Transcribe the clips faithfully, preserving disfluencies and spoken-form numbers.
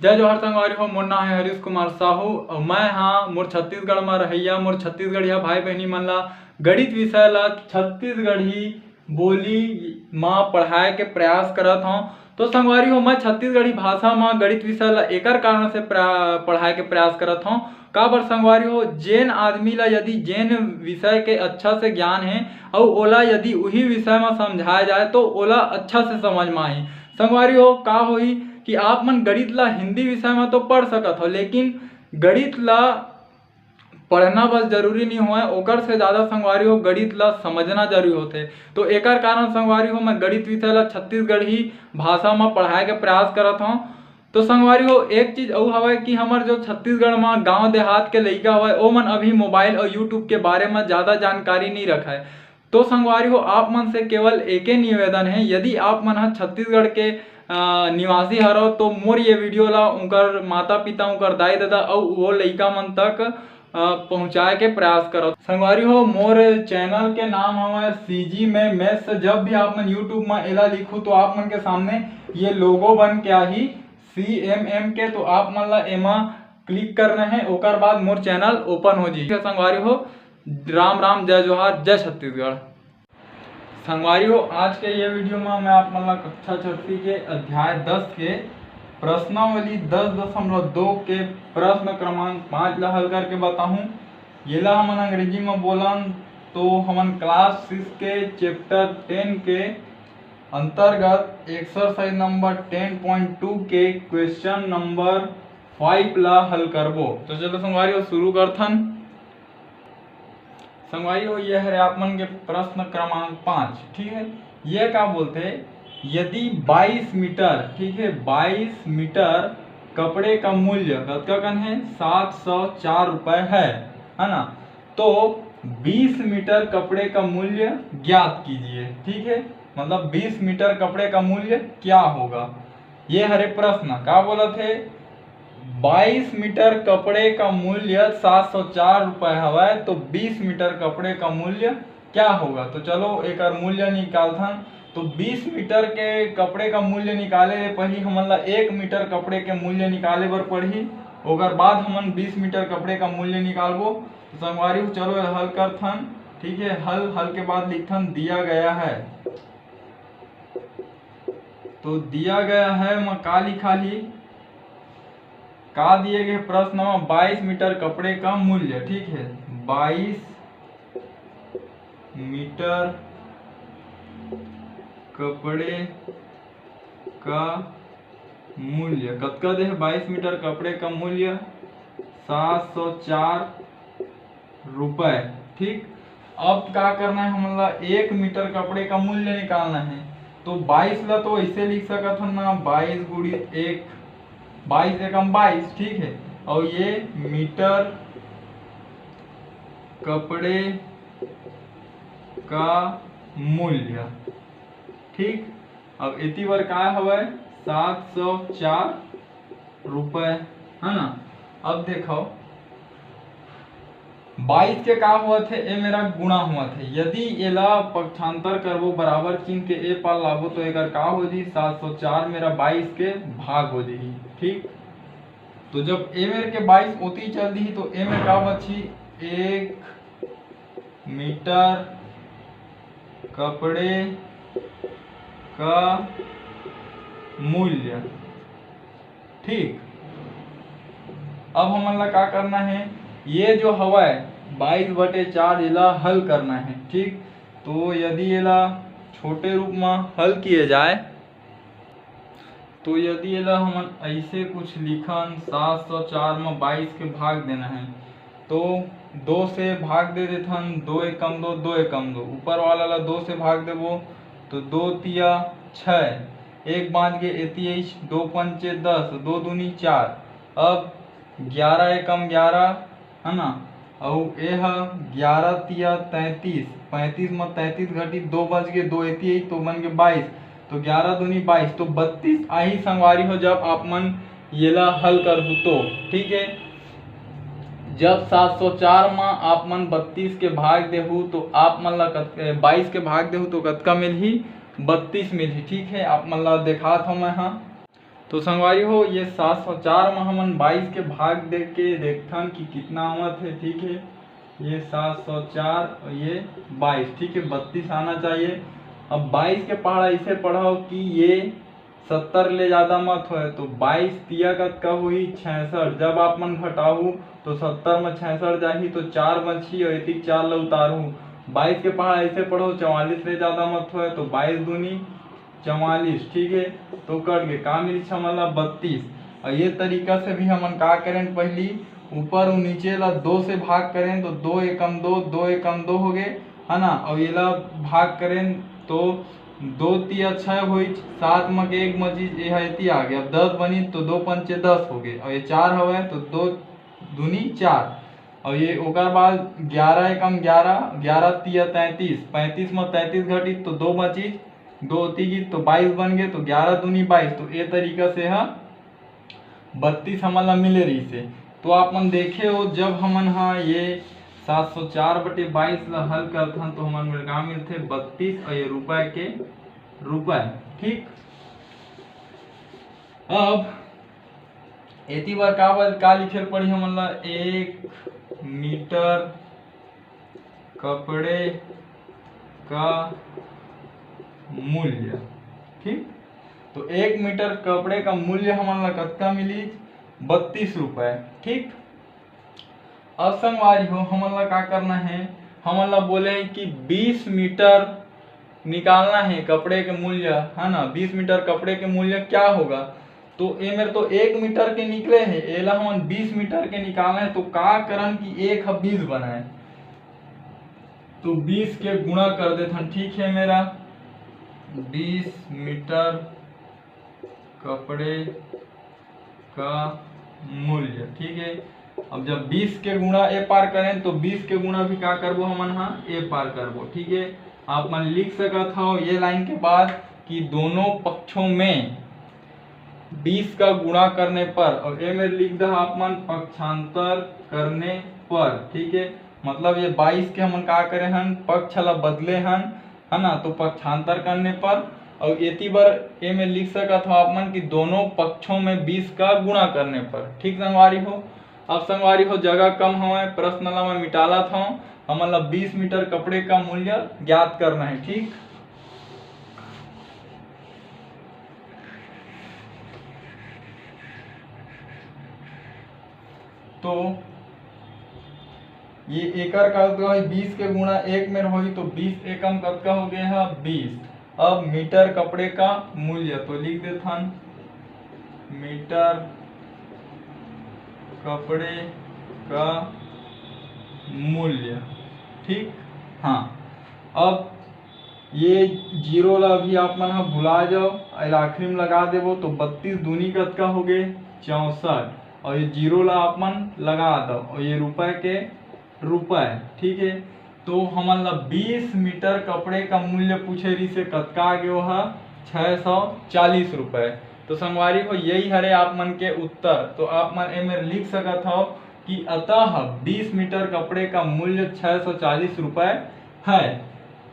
जय जोहार संगवारी हो, मोर नाम है हरीश कुमार साहू अउ मैं हाँ मोर छत्तीसगढ़ म रहइया मोर छत्तीसगढ़िया भाई बहनी मन ला गणित विषय ला छत्तीसगढ़ी बोली म पढ़ाए के प्रयास करत हौं। तो संगवारी हो, मैं छत्तीसगढ़ी भाषा म गणित विषय ला एकर कारण से प्रा-, पढ़ाए के प्रयास करत हौं। काबर संगवारी हो, जेन आदमी ला यदि जेन विषय के अच्छा से ज्ञान हे अउ ओला यदि उही विषय म समझाए जाए तो ओला अच्छा से समझ म आही। संगवारी हो, का होही कि आप मन गणित ला हिंदी विषय म तो पढ़ सकत हो, लेकिन गणित ला पढ़ना बस जरूरी नहीं होय, ओकर से ज़्यादा संगवारी हो गणित ला समझना जरूरी होथे। तो एकर कारण संगवारी हो मैं गणित विषय ला छत्तीसगढ़ी भाषा म पढ़ाए के प्रयास करत हौं। तो संगवारी हो, एक चीज अउ हवय कि हमर जो छत्तीसगढ़ म गांव देहात के लइका हवय, ओमन अभी मोबाइल अउ YouTube के बारे म ज्यादा जानकारी नइ रखय। तो संगवारी हो, आप मन से केवल एके निवेदन हे, यदि आप मन ह छत्तीसगढ़ के, अ, निवासी हरव, तो मोर ये वीडियो ला उनकर माता पिता, उनकर दाई ददा अउ वो लइका मन तक, अ, पहुंचाए के प्रयास करव। संगवारी हो, मोर चैनल के नाम हवय CG में Maths। जब भी आप मन YouTube म एला लिखू, तो आप मन के सामने ये लोगो बन के आही CMM के, तो आप मन ला एमा क्लिक करना है, ओकर बाद मोर चैनल ओपन हो जाही। संगवारी हो, राम राम, जय जोहार, जय छत्तीसगढ़। संगवारी हो, आज के ये वीडियो में मैं आप मन ला कक्षा छठी के अध्याय दस के प्रश्नावली दस दशमलव दो के प्रश्न क्रमांक पाँच ला हल करके बताहूँ। येला हमन अंग्रेजी में बोलन तो हमन क्लास सिक्स के चैप्टर टेन के अंतर्गत exercise number ten point two के क्वेश्चन नंबर फाइव ला हल करबो। तो चलो संगवारी हो, शुरू करथन। संगवारी हो, ये हरे आप मन के प्रश्न क्रमांक पाँच, ठीक है। ये का बोलते, यदि बाईस मीटर, ठीक है, बाईस मीटर कपड़े का मूल्य कतका कन है, सात सौ चार रुपए है, है ना। तो बीस मीटर कपड़े का मूल्य ज्ञात कीजिए, ठीक है, मतलब बीस मीटर कपड़े का मूल्य क्या होगा। ये हरे प्रश्न का बोलत हे, बाईस मीटर कपड़े का मूल्य सात सौ चार रुपए हवय, तो बीस मीटर कपड़े का मूल्य क्या होगा? तो चलो एकर मूल्य निकालथन। तो बीस मीटर के कपड़े का मूल्य निकाले ले पहिली हमन ला एक मीटर कपड़े के मूल्य निकाले बर पड़ही, ओकर बाद हमन बीस मीटर कपड़े का मूल्य निकालबो। तो संगवारी हो, चलो एला हल करथन, ठीक है। हल, हल के बाद लिखथन दिया गया है। तो दिया गया है म का लिखाही, का दिए गए प्रश्न में बाईस मीटर कपड़े का मूल्य, ठीक है, बाईस मीटर कपड़े का मूल्य कतका दे हे? बाईस मीटर कपड़े का मूल्य सात सौ चार रुपए। ठीक, अब का करना है, हमन ला एक मीटर कपड़े का मूल्य निकालना है। तो बाईस ला तो ऐसे लिख सकत हन ना, बाईस गुणित एक, बाईस एकम बाईस, ठीक है। और ये मीटर कपड़े का मूल्य, ठीक। अब एती बर का हवय, सात सौ चार रुपए, है ना। अब देखो, बाईस के का होवत हे, ए मेरा गुणा होवत हे। यदि एला पक्षांतर करबो, बराबर चिन्ह के ए पार लाबो, तो एकर का हो जी, सात सौ चार मेरा बाईस के भाग हो जी, ठीक। तो जब ए मेर के बाईस ओती चल दी, तो ए मेर का बची, एक मीटर कपड़े का मूल्य, ठीक। अब हमन ला का करना है, ये जो हवय बाईस बटे चार, एला हल करना है, ठीक। तो यदि एला छोटे रूप में हल किए जाए, तो यदि एला हमन ऐसे कुछ लिखन, सात सौ चार में बाईस के भाग देना है, तो दो से भाग दे देथन, दो एकम दो, दो एकम दो, ऊपर वाला ला दो से भाग देबो तो दो तिया छः, एक बाँच के एती आइस, दो पंचे दस, दो दूनी चार, अब ग्यारह एकम ग्यारह, है ना। अउ ए ह ग्यारह तिया तैंतीस, पैंतीस म तैंतीस घटी, दो बच के दो एती आई तो बन के बाईस, तो ग्यारह दूनी बाईस, तो बत्तीस आही संगवारी हो, जब आप मन येला हल करहू तो, ठीक है। जब सात सौ चार म आप मन बत्तीस के भाग देहू तो आप मन ला कत-, बाईस के भाग देहू तो कतका मिलही? बत्तीस मिलही, ठीक है। आप मन ला देखात हूँ मैं, हाँ। तो संगवारी हो, ये सात सौ चार में हमन बाईस के भाग दे के देखथन कि कितना आवत है। ठीक है, ये सात सौ चार और ये बाईस, ठीक है, बत्तीस आना चाहिए। अब बाईस के पहाड़ा ऐसे पढ़ो कि ये सत्तर ले ज़्यादा मत होए, तो बाईस तिया कतका होही? छियासठ। जब आप मन घटाहू तो सत्तर में छियासठ जाही तो चार बची और एतिक चार ला उतारहू। बाईस के पहाड़ा ऐसे पढ़ो, चवालीस ले ज़्यादा मत होए, तो बाईस दूनी चवालीस, ठीक है। तो कट के का मिली हमन ला? बत्तीस। और ये तरीका से भी हमन का करें, पहली ऊपर और नीचे ला दो से भाग करें तो दो एकम दो, दो एकम दो हो गए, है ना। और ये ला भाग करें तो दो तिया छः हुई, सात में के एक मची, ये है ती आ गया। अब दस बनी तो दो पंचे दस हो गए, और ये चार हवे तो दो दूनी चार। और ये ओकर बाद ग्यारह एकम ग्यारह, ग्यारह तिया तैंतीस, पैंतीस में तैंतीस घटी तो दो बची, दो तीगी तो बाईस बन गए, तो ग्यारह दूनी बाईस। तो ये तरीका से हा बत्तीस हमन ला मिले रहिसे। तो आप मन देखे हो, जब हमन हा ये सात सौ चार बटे बाईस ला हल करथन तो हमन ला का मिलथे? बत्तीस और ये रुपए के रुपए। ठीक, अब एती बर का बर का लिखे ल पड़ी हमन ला? एक मीटर कपड़े का मूल्य। ठीक, तो एक मीटर कपड़े का मूल्य हमन ला कतका मिली? बत्तीस रुपए। ठीक, अब संगवारी हो, हमन ला का करना है? हमन ला बोले हैं कि बीस मीटर निकालना है कपड़े के मूल्य, है ना। बीस मीटर कपड़े के मूल्य क्या होगा? तो ये मेरे तो एक मीटर के निकले है, एला हमन बीस मीटर के निकालना है। तो का करन कि एक ह बीस बनाए, तो बीस के गुणा कर देथन। ठीक है, मेरा बीस मीटर कपड़े का मूल्य। ठीक है, अब जब बीस के गुणा ए पार करें तो बीस के गुणा भी का करबो हमन हा? ए पार करबो। ठीक है, आप मन लिख सकत हो ये लाइन के बाद कि दोनों पक्षों में बीस का गुणा करने पर, और ए में लिख दहा आप मन पक्षांतर करने पर। ठीक है, मतलब ये बाईस के हमन का करे हन? पक्ष ला बदले हन, है ना। तो पक्षांतर करने पर, और एती बर ए में लिख सकत हो आप मन कि दोनों पक्षों में बीस का गुणा करने पर। ठीक संगवारी हो, अब संगवारी हो, जगह कम हवय, प्रश्न ला मैं मिटालत हव। हमन ला बीस मीटर कपड़े का मूल्य ज्ञात करना है। ठीक, तो ये एकर का होही, बीस के गुणा एक में होही, तो बीस एकम कतका हो गए है? बीस। अब मीटर कपड़े का मूल्य तो लिख देथन, मीटर कपड़े का मूल्य। ठीक, हाँ, अब ये जीरो ला भी आप मन ह भुला जाओ, एला आखिरी में लगा देबो तो बत्तीस दूनी कतका हो गए? चौसठ। और ये जीरो ला आप मन लगा दो, और ये रुपए के रुपए। ठीक है, तो हमन ला बीस मीटर कपड़े का मूल्य पूछे रहिसे, कतका आ गए? वो ह छः सौ चालीस रुपए। तो संगवारी हो, यही हरे आप मन के उत्तर। तो आप मन एमेर लिख सकत हो कि अतः बीस मीटर कपड़े का मूल्य छः सौ चालीस रुपए है।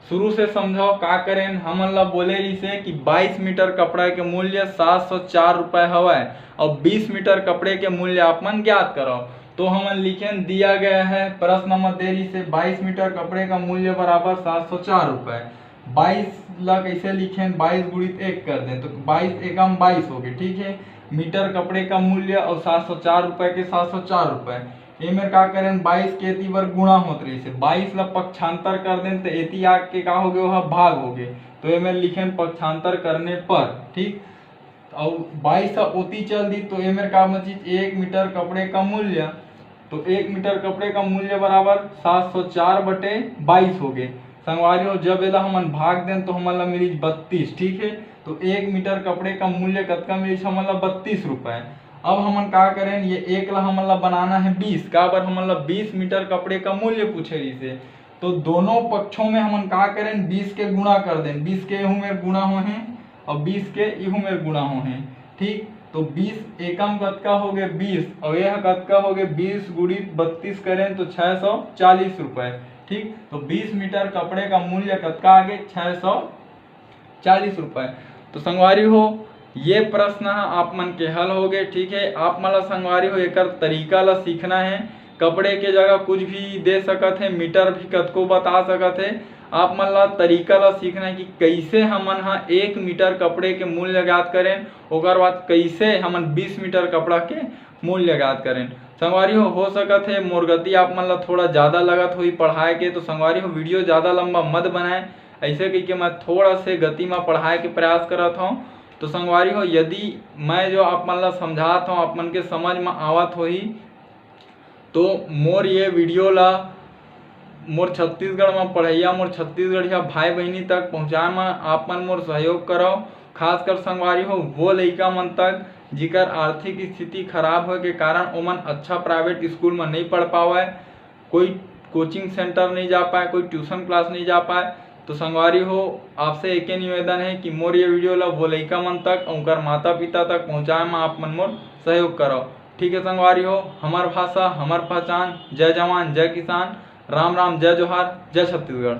शुरू से समझाओ का करेन, हमन ला बोले रहिसे कि बाईस मीटर कपड़ा के मूल्य सात सौ चार रुपए हवय और बीस मीटर कपड़े के मूल्य आप मन ज्ञात करो। तो हमन लिखेन, दिया गया है प्रश्न नंबर दे रहिसे बाईस मीटर कपड़े का मूल्य बराबर सात सौ चार रुपए। बाईस ला कैसे लिखेन? बाईस गुणित एक कर दें तो बाईस एकम बाईस हो गए। ठीक है, मीटर कपड़े का मूल्य और सात सौ चार रुपए के सात सौ चार रुपए। एमेर का करेन, बाईस के एती बर गुणा होत रहिसे, बाईस ला पक्षांतर कर देन तो एती आके का हो गए, वह भाग हो गए। तो एमेर लिखेन पक्षांतर करने पर। ठीक, और बाईस ह ओती चल दी तो एमेर का बची? एक मीटर कपड़े का मूल्य। तो एक मीटर कपड़े का मूल्य बराबर सात सौ चार बटे बाईस हो गए। संगवारी हो, जब एला हमन भाग देन तो हमन ला मिली बत्तीस। ठीक है, तो एक मीटर कपड़े का मूल्य कतका मिली? हमन ला बत्तीस रुपए। अब हमन का करें, ये एक ला हमन ला बनाना है बीस, काबर हमन ला बीस मीटर कपड़े का मूल्य पूछे रहिसे। तो दोनों पक्षों में हमन का करें, बीस के गुणा कर दें। बीस के एहू मेर गुणा हो हैं और बीस के इहू मेर गुणा हो हैं। ठीक, तो बीस एकम कतका हो गए? बीस। और यह कतका हो गए? बीस गुणित बत्तीस करें तो छः सौ चालीस रुपए। ठीक, तो बीस मीटर कपड़े का मूल्य कतका आ गए? छः सौ चालीस रुपए। तो संगवारी हो, ये प्रश्न ह आप मन के हल हो गे। ठीक है, आप मन ला संगवारी हो एकर तरीका ला सीखना है। कपड़े के जगह कुछ भी दे सकत है, मीटर भी कतको बता सकत है। आप मन ला तरीका ला सीखना है कि कैसे हमन ह एक मीटर कपड़े के मूल्य ज्ञात करें, ओकर बाद कैसे हमन बीस मीटर कपड़ा के मूल्य ज्ञात करें। संगवारी हो, हो सकत है मोर गति आप मन ला थोड़ा ज़्यादा लगत होही पढ़ाए के, तो संगवारी हो वीडियो ज़्यादा लंबा मत बनाए, ऐसे कहिके मैं थोड़ा से गति में पढ़ाए के प्रयास करत हूँ। तो संगवारी हो, यदि मैं जो आप मन ला समझात हूँ आप मन के समझ में आवत होही, तो मोर ये वीडियो ला मोर छत्तीसगढ़ में पढ़ैया मोर छत्तीसगढ़िया भाई बहिनी तक पहुँचाए में आप मन मोर सहयोग करव। खासकर संगवारी हो वो लइका मन तक जिकर आर्थिक स्थिति खराब होए के कारण ओमन अच्छा प्राइवेट स्कूल में नहीं पढ़ पावय, कोई कोचिंग सेंटर नहीं जा पाए, कोई ट्यूशन क्लास नहीं जा पाए। तो संगवारी हो, आपसे एके निवेदन है कि मोर ये वीडियो ला वो लइका मन तक, उनकर माता पिता तक पहुँचाए में आप मन मोर सहयोग करव। ठीक है संगवारी हो, हमर भाषा, हमर पहचान। जय जवान, जय किसान, राम राम, जय जोहार, जय छत्तीसगढ़।